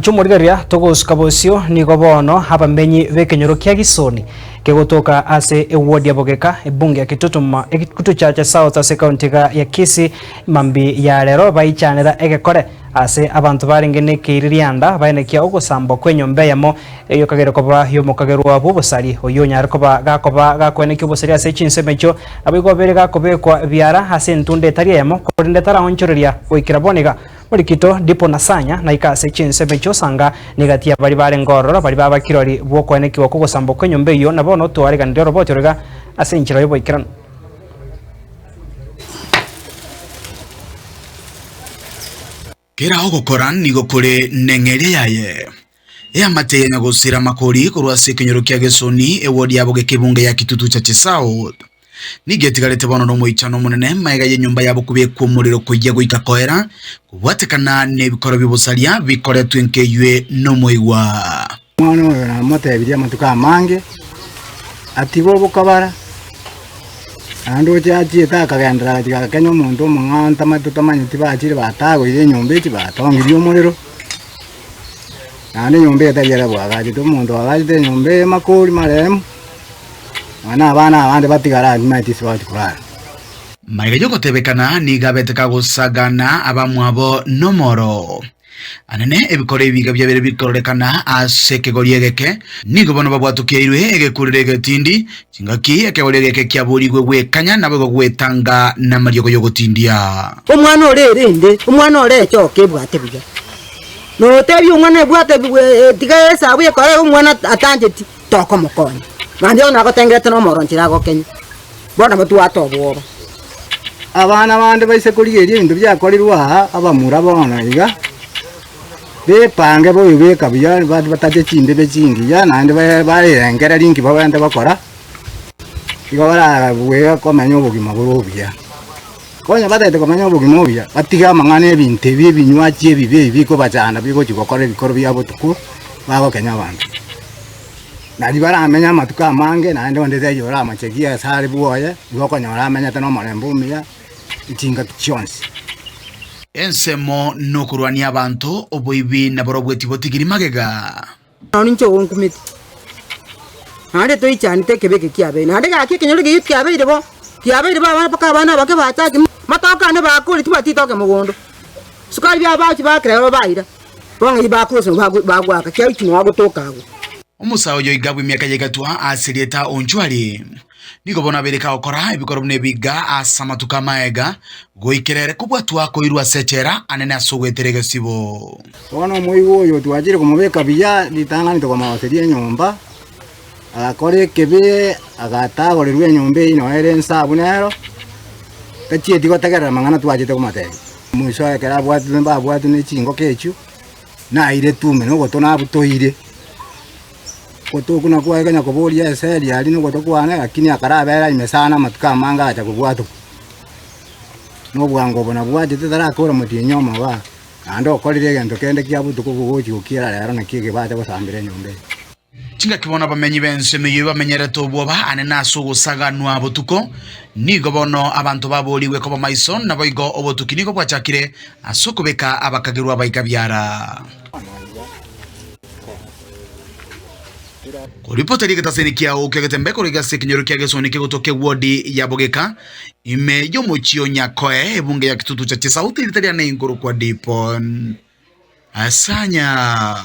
Mwancho omorigereria togosuka bosio nigo bono abamenyi b'ekenyoro kia Gisoni kegotoka ase eward ya Bogeka, ebunge ya Kitutu Kitutu Chache South ase ekaunti iga ya Kisii mambia ya rero baichanera egekore ase abanto barenge nekeiririanda baenekia ogosambwa kw'enyomba eyemo eyio ekagera koba y'omokagerwa bw'obosari oyio onyare koba gakoba gakoenekia obosari ase chinsemo echio naboigo obere gakobekwa biara ase entunda etari eyemo korende taraonchoreria goikera bono iga. Morikito, Dipo na Sanya, naika ase chinsemo echio Sanga negati ya baria barenge ororo, baria baba kirori bw'okoenekigwa kw'ogosambwa kw'enyomba eyio, na bono twareganirie oroboti oro iga ase enchera y'oboikeranu. Kera ogokora nigo kore neng'eria yaye. Eamate ya nyagosira Makori korwa ase ekenyoro kia Gesoni, ewodi yabo gekebunga ya Kitutu Chache South. Nigo etigarete bono nomoichano omonene magega y'enyomba yabo kobekwa omorero koyia goika koera, kobwatekana nebikoro bi'obosaria bikoretwe nkeywe nomoigwa. Omwana oyo namotebirie amatuko amange, atige obokabara, naende oche achiete akagenderera agachika agakenya omonto omong'ao ntamanyete totamanyeti bachire batagoire enyomba echi batongirie omorero. Naende enyomba eye tari ere bwagachete, omonto oagachete enyomba eye makori maremu, nonya na abana abande batigare aa timanyeti ase bagochia korara. Magega y'ogotebekana nigo abete kagosagana abamwabo nomoro. Anene ebikoro ebiga biabere bikororekana ase ekegori egeke, nigo bono babwatokeirwe egekurero egetindi, chingaki ekegori egeke kiaborigwe gwekanya naboigo gwetanga namariogo y'ogotindia. Omwana ore erende, omwana ore echoke ebwate buya. Notebie omwana ebwate tiga esabu ekore omwana atancheti, tokomokonya. Naende onye nagotengerete nomoro nchera agokenya, bono nabo twate obwoba. Abana bande baise korigereria ebinto biakorirwe aa, abamura bono iga, bepange boyobeka buya batache chindebe chingiya naende baerengererie inki babwenerete gokora, igo barabue komenya obogima bore obuya. Konya batagete komenya obogima obuya, batige amang'ana 'ebinto ebi ebinywachi ebibe ebi bikobachanda bigochia gokora ebikoro bia botuko, bagokenya abanto. Nario baramenye amatuko amange, naende onde taiyo oramochegie ase are bwoye, igo okonyora amenyete nomorembe omuya chingaki chionsi. Ensemo nokorwania abanto, oboibi naborobwo tibotigiri magega. Nonya ninche ogonkumeti, naende toichanete ekebe eke kiabeire, naende gaki ekenyoro ekeyio kiabeire bo, kiabeire bo abana mpaka abana abake bachakire, matoke ane bakoria tibwati ritoke mogondo, sukari biabo bagochia bakera igo baira, bono eyio bakorusia bago bagoaka kiaruchia nonya gotoka agwo. Omosae oyo iga bw'emiaka ya egatwa ase erieta Onchwari, nigo bono abeire kagokora ebikorwa buna ebiga ase amatuko amaega, goikera ere kobwatwa koirwa ase echela anene ase ogoetera egesibo. Bono omoigwa oyo twachire komobeka buya, ritang'ani tokamogoseria enyomba, agakora ekebe, agatagorerwa enyomba eyio nonya ere ense abwo nero, tachieti gotegerera amang'ana twachete komotebia. Omoiso oye ekero abwatire mbabwatwe ne chingoko echio, nairetwe ime na ogoto nabutoire. Ogoto okwo nakwo kwaye koboria eseri aria na ogoto kwane, lakini akarabera ime sana amatuko amange agacha kobwatwa. Na obwango obo nabwachete tarakora omotienyi omobe aa, naende okorire egento kende kia botuko bogochi gokiera rero naki eke bacha gosambera enyomba eye. Chingaki bono abamenyi b'ensemo eyio bamenyerete obwoba anene ase ogosaganwa botuko, nigo bono abanto baboorigwe koba maiso, naboigo obotuki nigo bwachakire ase okobeka abakagerwa baiga biara. Koripota ri'egetaseni kiao ki'egetembe korwa ase ekenyoro kia Gesoni kegotoka ewodi ya Bogeka, ime y'omochie o Nyakoe, ebunge ya Kitutu Chache South, erita riane inkorokwa Dipon Asanya.